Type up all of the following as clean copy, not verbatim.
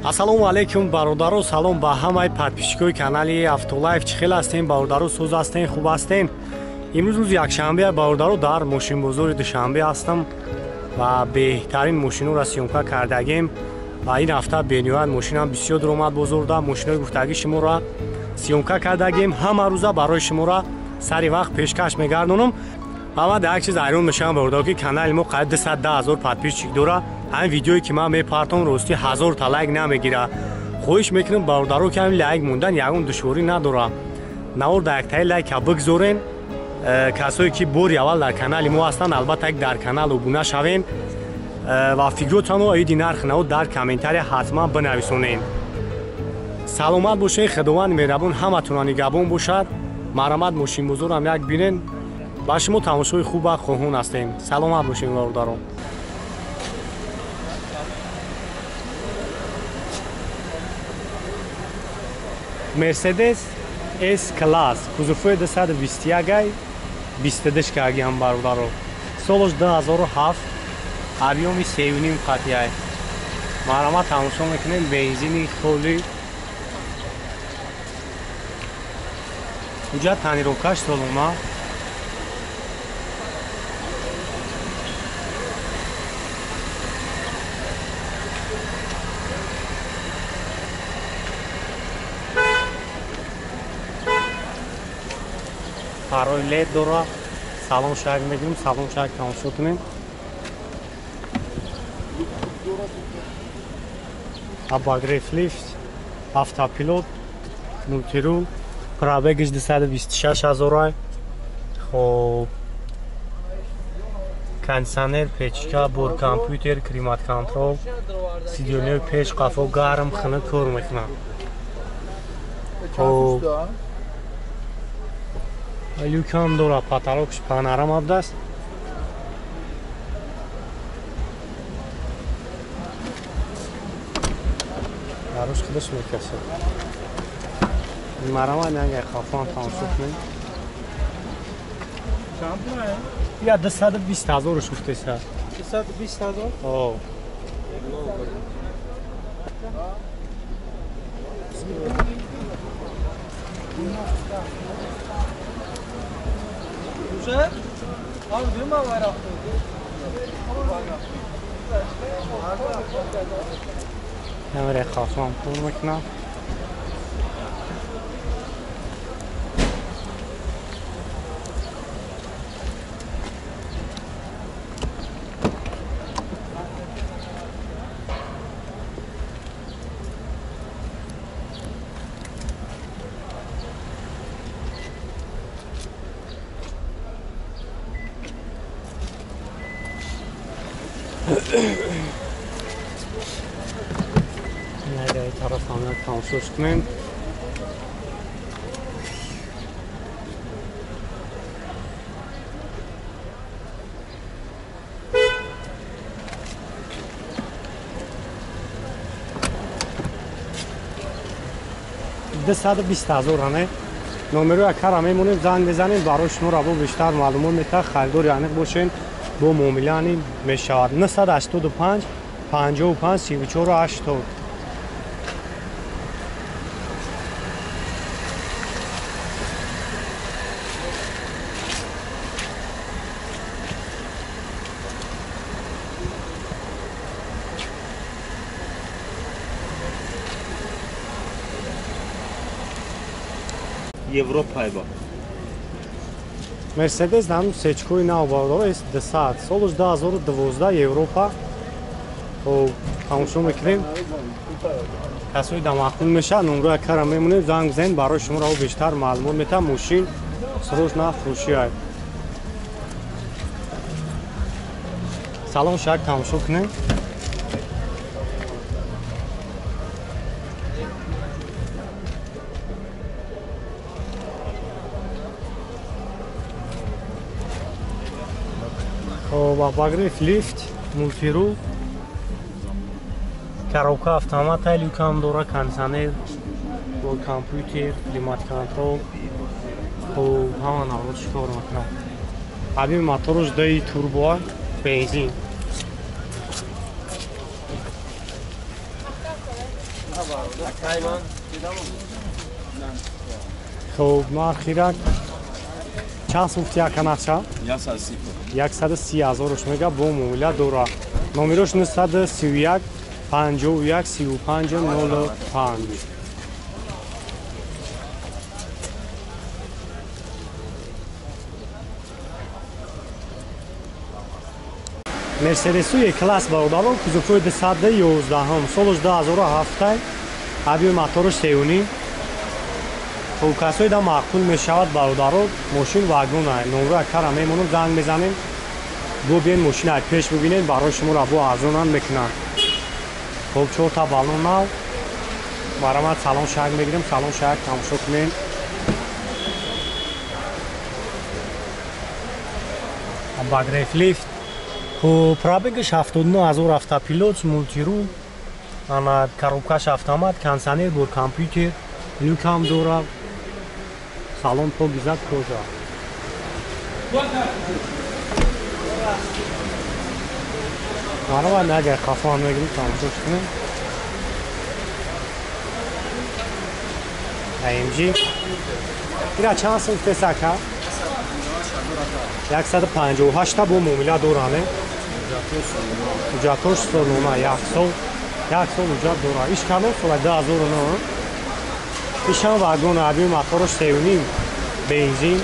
Ассалому алайкум бародаро, салом ба ҳамаи подписчикои канали Автолайф. Чӣ хел ҳастем бародаро, соз ҳастем, хуб ҳастем? Имрӯз рӯзи якшанбе бародаро, дар мошинбозори Душанбе ҳастам ва беҳтарин мошинҳоро съёмка кардагем ва ин ҳафта бениҳоят мошинам бисёр даромад бозорда. Мошинҳои гуфтагӣ шуморо съёмка кардагем, ҳама рӯза барои шуморо сари вақт пешкаш мегардонам. Ва ман дар як чиз ҳайрон мешавам бародаро, ки канали мо қариб 210 000 подписчик дора. Ҳамин видеое ки ман мепартом, ростӣ 1000 та лайк намегира. Хоҳиш мекунам бародаро, ки ҳамин лайк мондан ягон душворӣ надора. Навор дар яктаи лайка бигзорен. Касое ки бори аввал дар канали мо ҳастанд, албатта дар канал обуна шавен ва фикротонро оиди нархи наво дар комментария ҳатман бинависонен. Саломат бошед, Худованди меҳрабон ҳаматонро нигаҳбон бошад. Марҳамат, мошинбозорам як бинен. Ба шумо тамошои хуба хоҳон ҳастем. Саломат бошед, бародарон. Мерседес С класс, кузовҳои 221 22 кагиам бародаро, солош 2007, объёми 3,5 қатияй. Марҳамат, тамошо мекунем. Бензини холи, ҳуҷҷат тонировкаш солома. Фарои лед дора. Салон шак мегирем, салон шак тамошо кунем. Обогрев, лифт, автопилот, мультирул. Пробегиш 226 ҳазорай. Хоб, кондиционер, печка, борткомпютер, климат контроль, сиденьяи пеш, қафо гарм, хунук кор мекунад. Хоб, люкам дора, потолокш панорама будааст. Даруш худаш мекашад. Марҳамат, яга хафон тамошо кунем. Я 220 ҳазорш гуфтеса. 220 ҳазор? О. Уже? Abi diyorum ama bayrak. Камераи хафон кор мекунам. Ягай тараф ҳам тамошош кунем. 220 ҳазор ҳане. Номеро якара мемонем, занг мезанем, барои шумо рабо бештар маълумот метаҳад. Харидори аниқ бошен, бо муомилаани мешавад. 985 55 34 80. Европа. Мерседес ҳам сечкои нав бародаро, С 200, солаш 2012, Европа. Хоб, тамошо мекунем. Касои дамаъқул мешавад, номро якара мемонем, занг бизанед, барои шуморо бештар маълумот метаҳад. Мошин срочно фурӯшиай. Салон шак тамошо кунем. Хоб, обогрев, лифт, мультирул, коробка автомата, люкам дора, кондиционер, бо компютер, климат контроль. Хоб, ҳама наврӯз кор мекунад. Объёми мотораш даи турбо, бензин. Хуб, нархи рак чанд сум гуфти ака нақша? 130 ҳазоруш мега бо муомила дора. Номерош 931 51 35 05. Мерседесу Е-класс бародарон, кузовҳои 211, солаш 2007, объёми мотораш 3.5. Хуб, касое да маъқул мешавад бародарон, мошин вагона, номро акара мемонам, занг мезанем, бо биен мошина пеш бибинем, барои шуморо бо арзонам мекунанд. Хуб, чорта баллон нав, баромад салон шак мегирем, салон шак тамошо кунем. Багрефлифт. Хуб, пробегаш 79 000, автопилот, мултирул, ана коробкаш автомат, кондиционер бо компютер, люкам дора, салон покиза кожа. Маро агар хафон мегирем, тамошо кунем. AMG. Ира чанд сум гуфтест ака? 158 та бо муомила доране. Ҳуҷҷатош солона, як сол, як сол ҳуҷҷат дора. Иш кадом сола? 2009. Ишам вагон, объёми мотораш 3.5, бензин.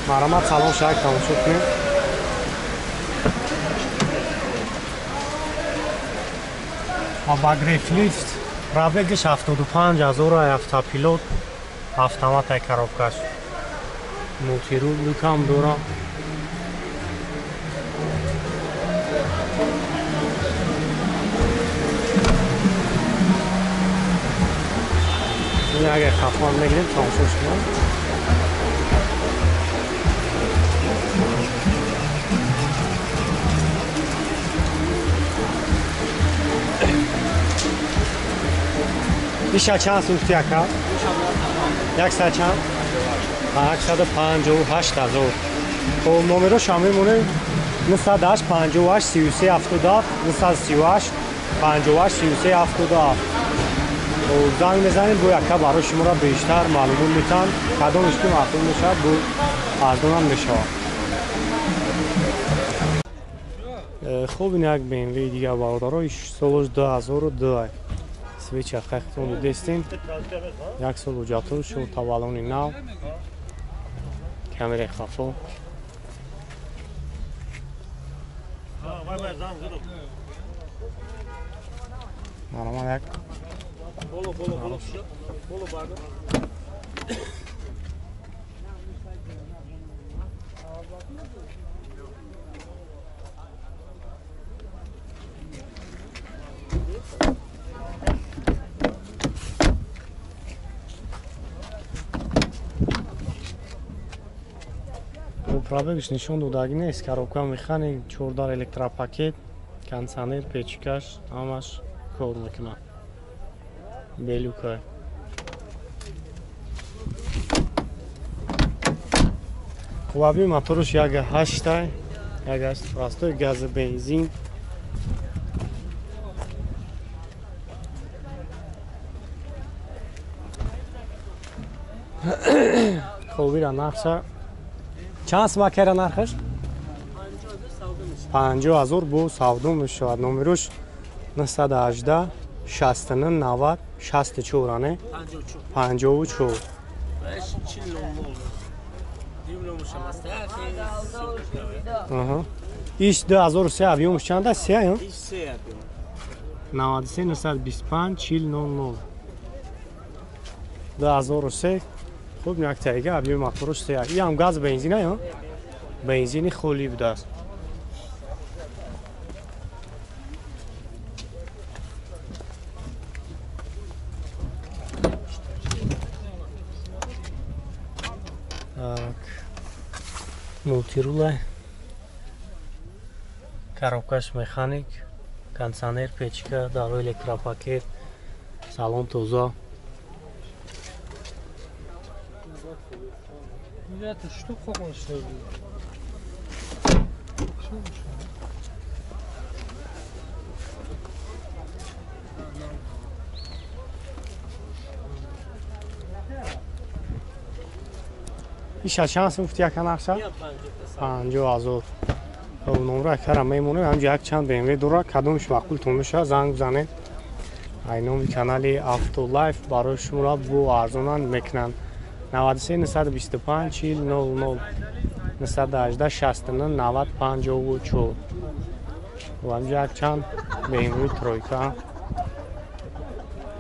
Маромад салон шак тамошо кунем. Багрефлифт, пробегаш 75 000, автопилот, автомат ай коробкаш. Мултирул, люкам дора. Ин агар хафон мегирем, тамошо кунем. Иша чанд сум гуфти ака? Яксад чанд? 158 000. Хуб, номерош ҳам мемонем 908 58 33 77, 938 58 33 77. Хуб, занг мезанем, бо яка барои шуморо бештар маълумот метаҳанд. Кадомеш ки маъқул мешавад, бо арзонам мешавад. Хуб, ин як BMW дигар бародаро, иш солаш 2002. Свеча хахтон дидестем. Як сол ҳуҷҷатҳо, шуд таваллони нав, камераи хафо. Маромад як пробегаш нишон додагӣ нест. Коробка механик, чордар электропакет, кондиционер, печкаш, ҳамаш кор мекунад. Белюка. Хуб, объёми мотораш 1.8, 1.8 простой, газ, бензин. Хуб, ира нақша чанд сум акера нархаш? 50 000 бо савдо мешавад. Номерош 918 69 90 64, ане? 54. Иш 2003, объёмаш чанд аст? Се, 93 925 40 00. 2003. Хуб, як тайга объёми мотораш се. Иам газ бензина, ё? Бензини холӣ будааст. Так. Мултирула. Коробкаш механик, кондиционер, печка, дарои электропакет, салон тоза. Это что? Иша чанд сум гуфти яка нақша? 50 000. Номро якара мемонем. Ҳамҷо як чанд БМВ дора, кадомш маъқултон мешавад, занг бизанед. Ай номи канали Автолайф барои шуморо бо арзонан мекунанд. 93 925 40 00 918 69 90 54. Ҳамҷо як чанд БМВ тройка,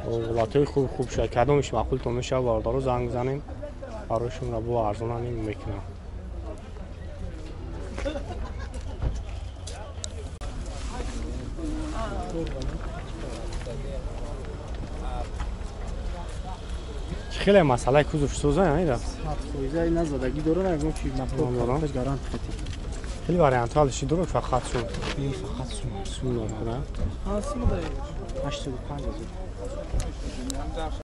ҳолатҳои хуб хуб шуд. Кадомиш маъқултон мешавад, бародаро, занг бизанем, барои шуморо бо арзонан мекунам. Хеле масъалаи кузов соза айда. 100% назадагӣ дорам, ягон чи напор гарант хати. Хеле вариантҳо алиши дорад, фақат сум. Не, фақат сум. Сум дорад, 85 000.